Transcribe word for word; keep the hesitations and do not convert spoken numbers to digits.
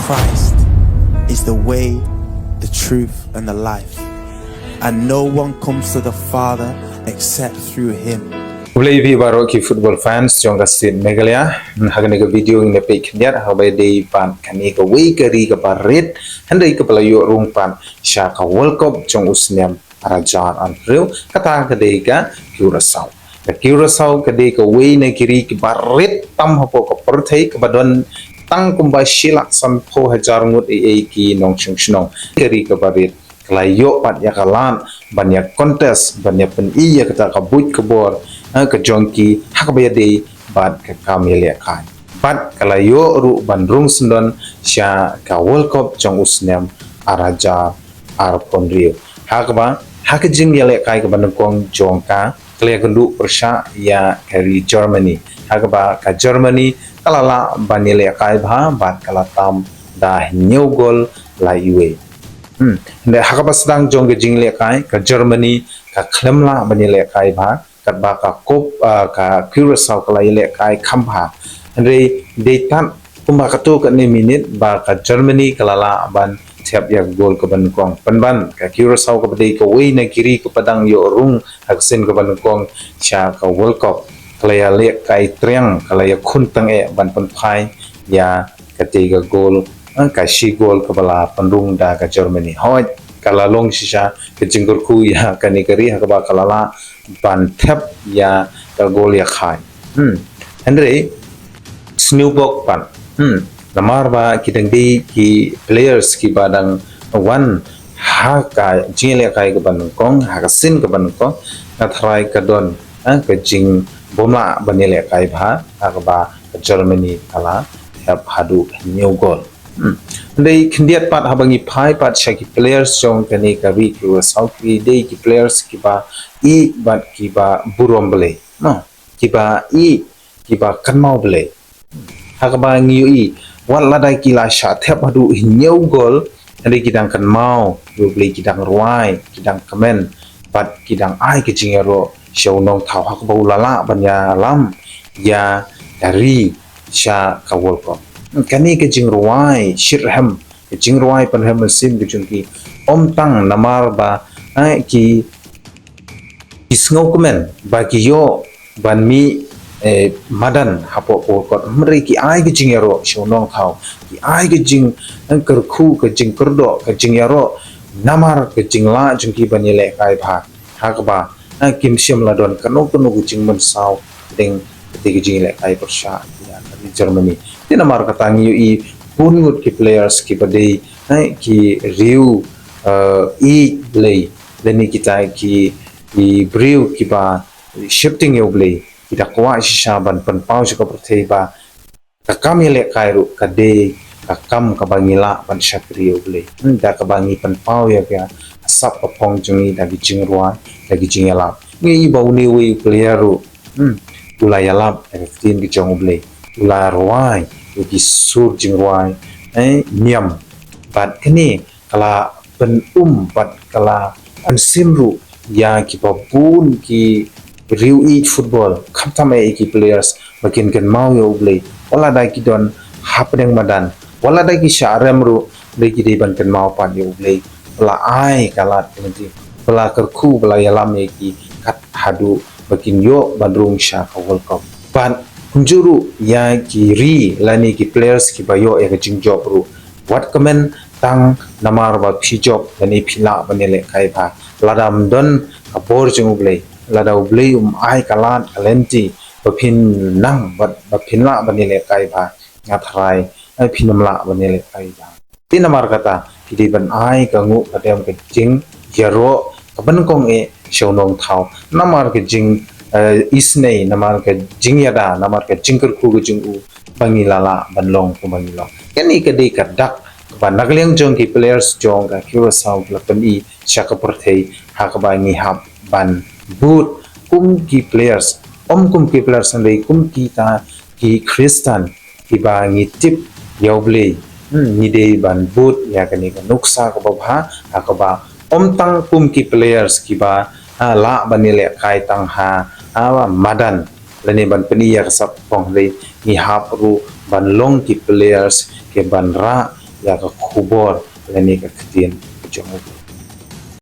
Christ is the way, the truth, and the life, and no one comes to the Father except through him. Khublei ïa phi baroh ki football fans jong ka state Meghalaya. Ha kane ka video ngin ïa peit khyndiat ha kaba ïadei bad kane kawei ka ri kaba rit, hynrei kaba la ïoh rung pat sha ka World Cup jong u snem ar hajar arphew, kata ka dei ka Curaçao. Ka Curaçao ka dei kawei na ki ri kiba rit tam hapoh ka pyrthei, kaba don tang kumba shi lak sanphew hajar ngut eiei ki nongshong shnong. Ka ri kaba rit, ka la ïoh pat ïa ka lad ban ïa contest, ban ïa pyni ïa kata ka buit ka bor, eh, ka jong ki ha kaba ïadei bad ka kam ïalehkai. Bad ka la ïoh ruh ban rung syndon sha ka World Cup jong u snem ar hajar arphew hynriew. Ha kaba, ha ka jingïalehkai kaba nyngkong jong ka, ka la ïakynduh pyrshah ïa ka ri Germany. Ha kaba ka Germany ka la lah ban ïalehkai bha bad ka la tam da hynñiew gol la iwei. Hmm. Hynrei ha kaba sdang jong ka jingïalehkai, ka Germany ka khlem lah ban ïalehkai bha, katba ka Cup, ah, ka Curaçao ka la ïalehkai kham bha. Hynrei dei tad kumba katto katne minit ba ka Germany ka la lah ban thep ïa ka gol kaba nyngkong. Pynban, ka Curaçao kaba dei kawei na ki ri kaba dang ïoh rung ha ka sien kaba nyngkong sha ka World Cup, ka la ïalehkai triang, ka la ïakhun tyngeh ban pynphai ïa katei ka gol, eh, ka shi gol kaba la pynrung da ka Germany. Hooid, ka la long shisha ka jingkyrkhu ïa kane ka ri ha kaba ka la lah ban thep ïa ka gol ïakhai. Hmm. Hynrei sniewbok pat. Hmm. Namar ba ki dang dei ki players kiba dang wan ha ka jingïalehkai kaba nyngkong, ha ka sien kaba nyngkong, nga tharai ka don, eh, ka jingbymlah ban ïalehkai bha, ha kaba ka Germany ka la thep haduh hynñiew gol. Hmm. Hynrei khyndiat pat haba ngi phai pat sha ki players jong kane ka ri Curaçao, ki dei ki players kiba ïeit bad kiba burom Blei. No, kiba ïeit, kiba kynmaw Blei. Ha kaba ngi ïohi, wat lada ki la shah thep haduh hynñiew gol, hynrei ki dang kynmaw ïa u Blei, ki dang rwai, ki dang kmen, bad ki dang ai ka jingïaroh sha u Nongthaw ha kaba u la lah ban ïalam ïa ka ri sha ka World Cup. Kane ka jingrwai shitrhem, ka jingrwai pynrhem mynsiem ka jong ki, ym tang namar ba, eh, ki, ki sngewkmen ba ki ïoh ban mih, eh, madan hapoh ka World Cup, hynrei ki ai ka jingïaroh sha u Nongthaw, ki ai ka jing, eh, kyrkhu, ka jingkyrdoh, ka jingïaroh namar ka jinglah jong ki ban ïalehkai bha. Ha kaba, eh, kim shym la don kano kano ka jingmynsaw hapdeng katei ka jingïalehkai pyrshah ïa ka ri Germany. Te namar kata ngi ïohi bun ngut ki players kiba dei, eh, ki riew, eh, ïeit Blei, lane kita ki, ki briew kiba sheptieng ïa u Blei, ki da kwah shisha ban pynpaw sha ka pyrthei ba ka kam ïalehkai ruh ka dei ka kam kaba ngi lah ban shakri ïa u Blei. Hmm, da kaba ngi pynpaw ïa ka sap ka phong jong ngi da ki jingrwai, da ki jingïalap. Ngi ïohi ba une uwei u player ruh, hmm, u la ïalap ïa ka ktien ka jong u Blei, u la rwai ïa ki sur jingrwai, eh, niam. Bad kane ka la pynum bad ka la pynsim ruh ïa kiba bun ki riew ïeit football, khamtam eh ki players ba kin kynmaw ïa u Blei wat lada ki don hapdeng madan, wat lada ki shah rem ruh, hynrei ki dei ban kynmaw pat ïa u Blei ba la ai ka lad ka lynti, ba la kyrkhu, ba la ïalam ïa ki kat haduh ba kin ïoh ban rung sha ka World Cup. Bad kumjuh ruh ïa ki ri lane ki players kiba ïoh ïa ka jingjop ruh, wat kmen tang namar ba phi jop lane phi lah ban ïalehkai bha. Lada ym don ka bor jong u Blei, lada u Blei um ai ka lad ka lynti ba phin nang bad ba phin lah ban ïalehkai bha, nga tharai, eh, phin ym lah ban ïalehkai bha. Te namar kata phi dei ban ai ka nguh ka dem ka jingïaroh kaba nyngkong eh sha u Nongthaw namar ka jing, eh, isynei, namar ka jingïada, namar ka jingkyrkhu ka jong u ba ngi la lah ban long kumba ngi long. Kane ka dei ka dak kaba na ka liang jong ki players jong ka Curaçao ki la pyni sha ka pyrthei ha kaba ngi hap ban bud kum ki players, ym kum ki players hynrei kum kita ki Khristan kiba ngi tip ïa u Blei. Hmm, ngi dei ban bud ïa kane ka nuksa kaba bha ha kaba ym tang kum ki players kiba, ah, lah ban ïalehkai tang ha, ah, madan lane ban pyni ïa ka sap phong, hynrei ngi hap ruh ban long ki players kiban rah ïa ka khubor lane ka ktien jong u.